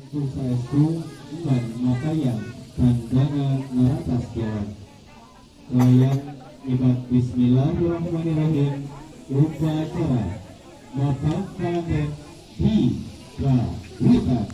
Saestu dan makaya pandangan neratas jalan. Wayang nyebat Bismillahirrahmanirrahim upacara Bapak Panganten di Kawitan.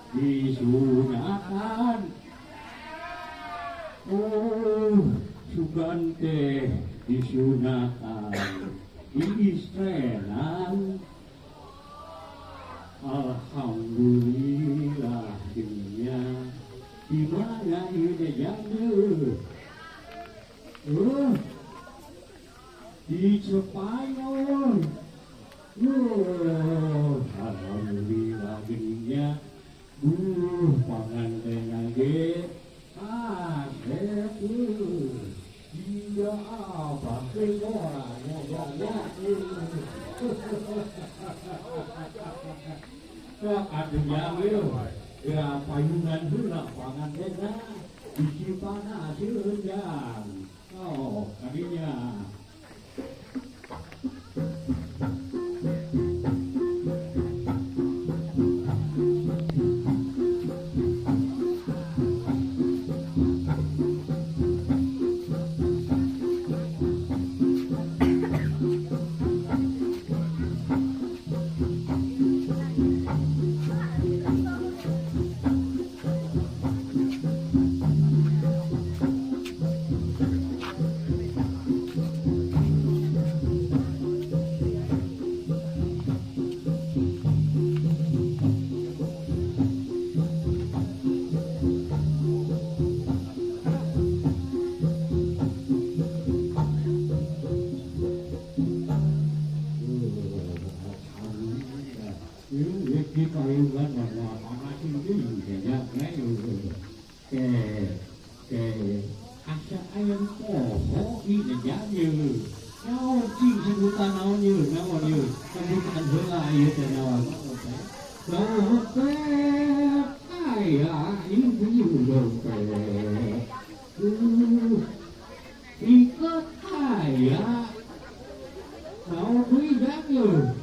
Disunatan. Oh, sugan teh disunatan, diistrenan. Alhamdulillah dunia di mana ini jangan. Di Cepayun. Alhamdulillah dunia. Panganten ge asep iya apa ya payungan heula pangantenna bisi panas jang. Oh, kadinya. Asa ayam poho ini jadi. Naon cing sebutan naon ieu, naon ieu. Sebutan heula ieu teh naon. Dompet aya ieu dompet. Iket aya. Naon deui jang ieu?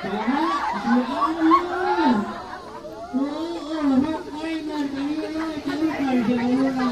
Saha si Alun. Heueuh, rek mainan ka ieu calukan si Alunna.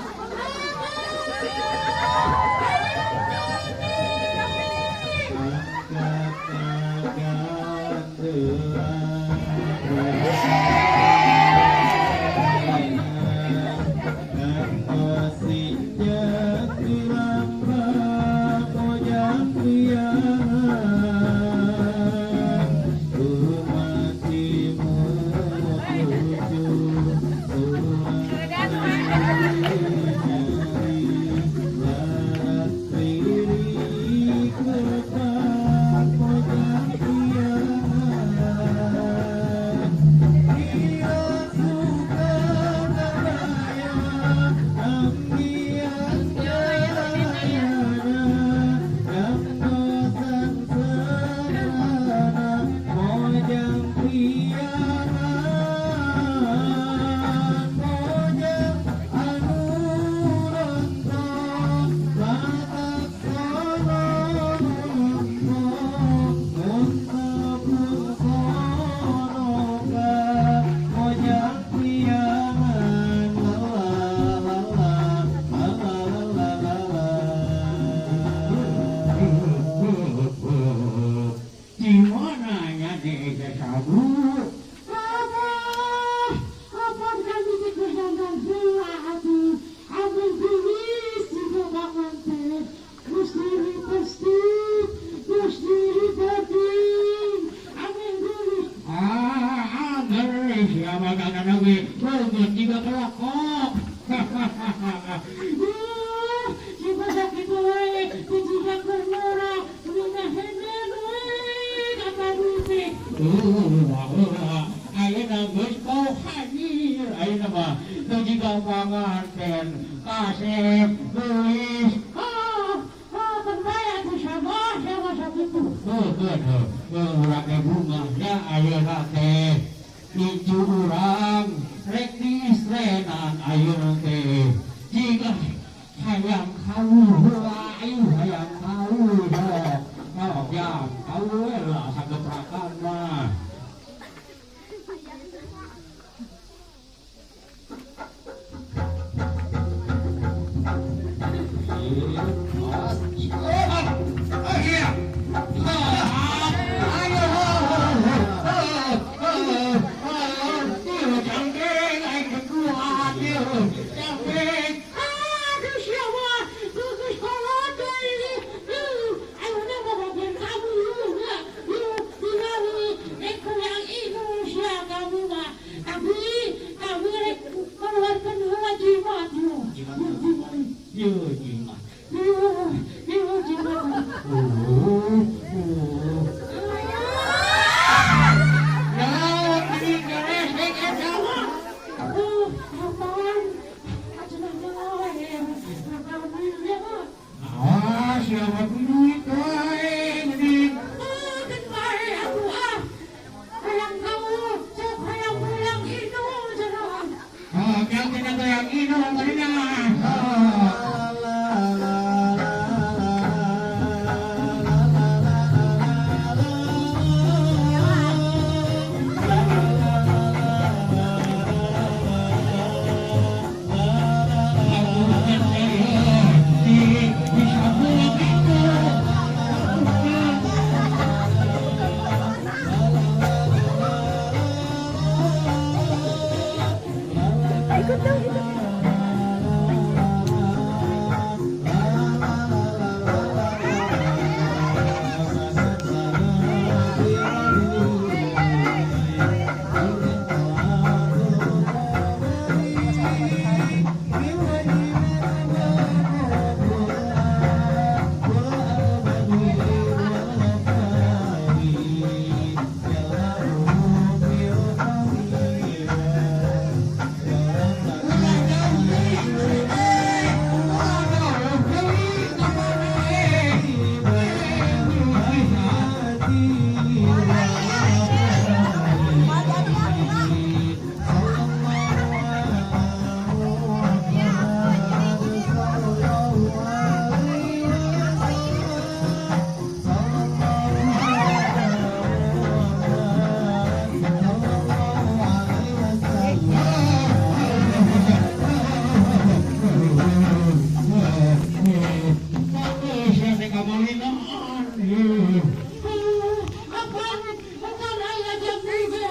Apan apan aya jam deui teh.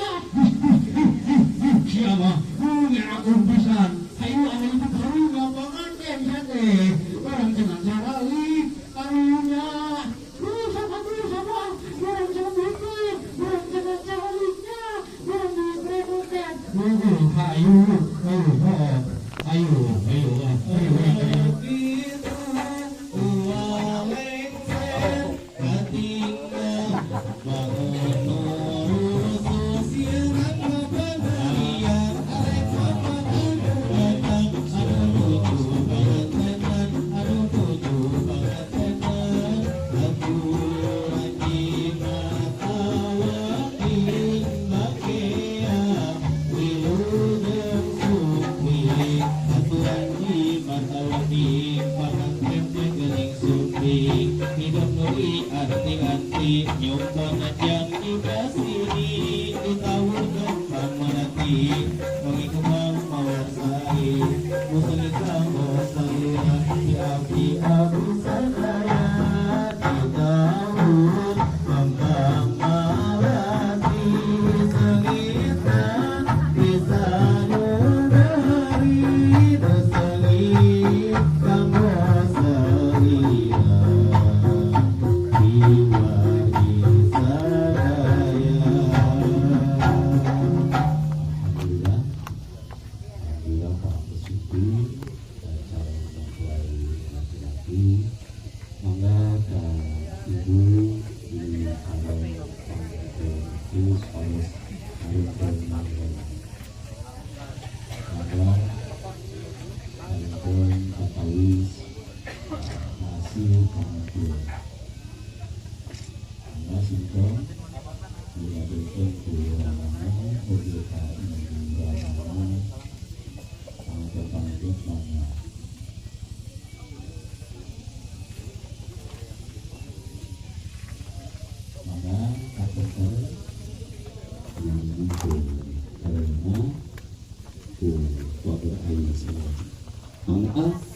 Siapa? Ngerakeun pisan. Hayu anu itu karunya panganten sia teh. Urang cenah sarali karunya. Sama sama urang cenah bikin, urang cenah saralinya, urang dipremutan. Hayu, hayu, hayu, hayu, hayu, hayu.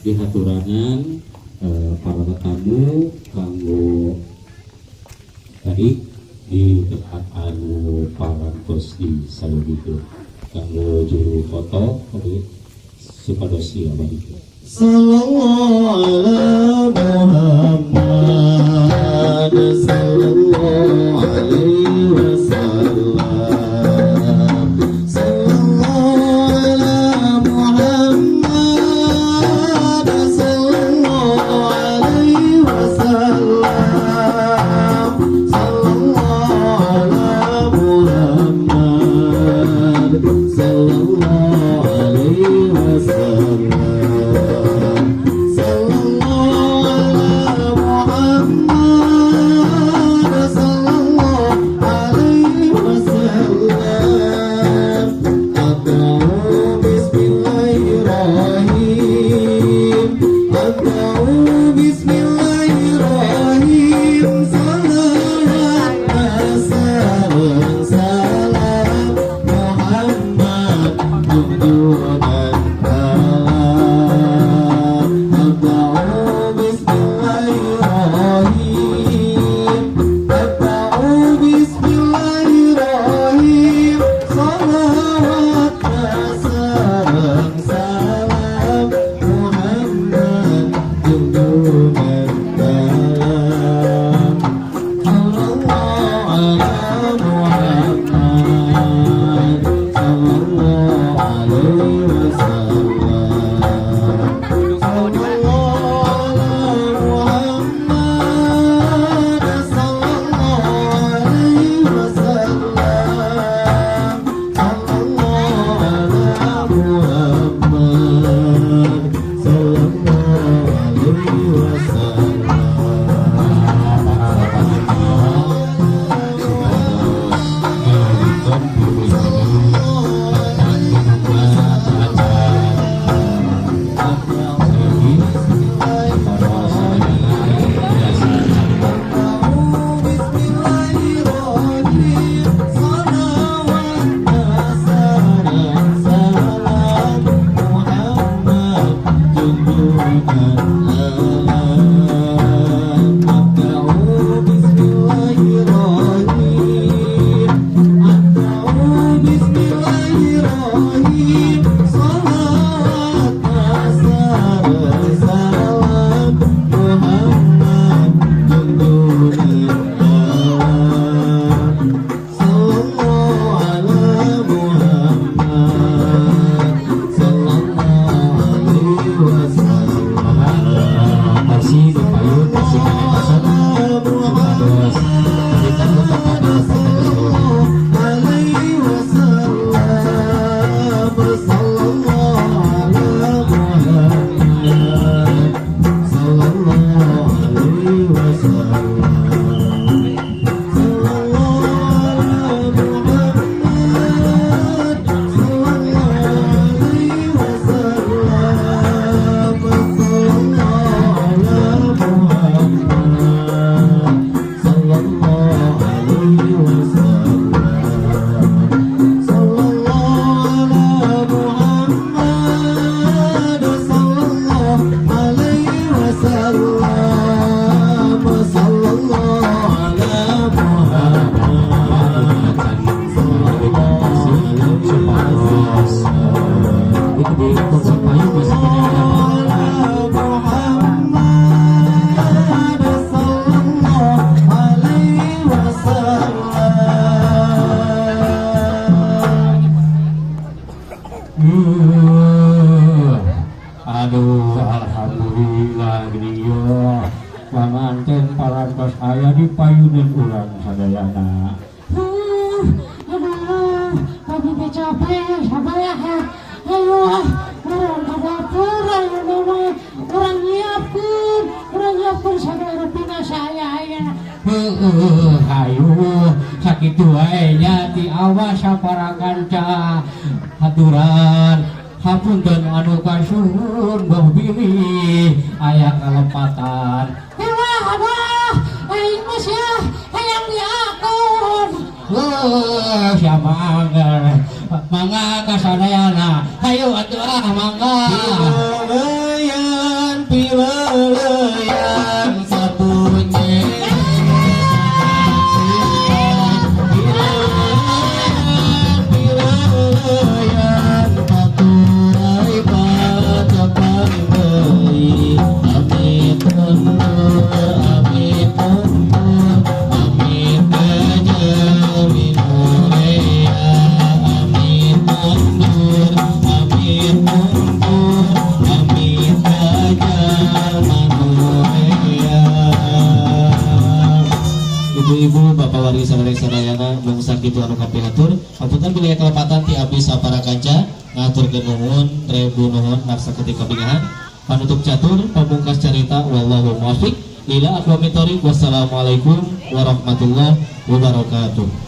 Dihaturanan para tetamu kanggo tadi di tempat anu parantos di salugitu kanggo juru foto oke supados ieu abah itu. Sallallahu ala Muhammad sallallahu alaihi wasallam. Sallallahu ala Muhammad sallallahu alaihi wasallam. Sallallahu ala Muhammad sallallahu alaihi wasallam. Sallallahu ala Muhammad sallallahu Hapunten urang sadayana. Aduh, abi teh capek sabaya. Ayo urang ka dapur ayo mah urang nyiapkeun sagala rupina saaya-ayana. Heueuh hayu sakitu wae nya ti awas saparakanca haturan hapunten anu kasuhun boh bilih aya kalepatan. Ulah abah, aing mah sia hayang diakon. Heuh siapa angger mangga ka sadayana hayu atuh ah mangga. Pileleyan pileleyan sapunye pileleyan pileleyan paturai patapang deui amit mundur amit mundur amit kejewi murea amit mundur amit mundur amit manurea. Ibu-ibu, bapak wargi sadaya-sadayana mung sakitu anu kapihatur. Hapunten bilih kalepatan ti abdi sapara kanca ngaturkeun nuhun rebu nuhun maksa ketika bingahan. Panutup catur pamungkas carita wallahu muwaffiq ila aqwamit thoriq. Wassalamualaikum warahmatullahi wabarakatuh.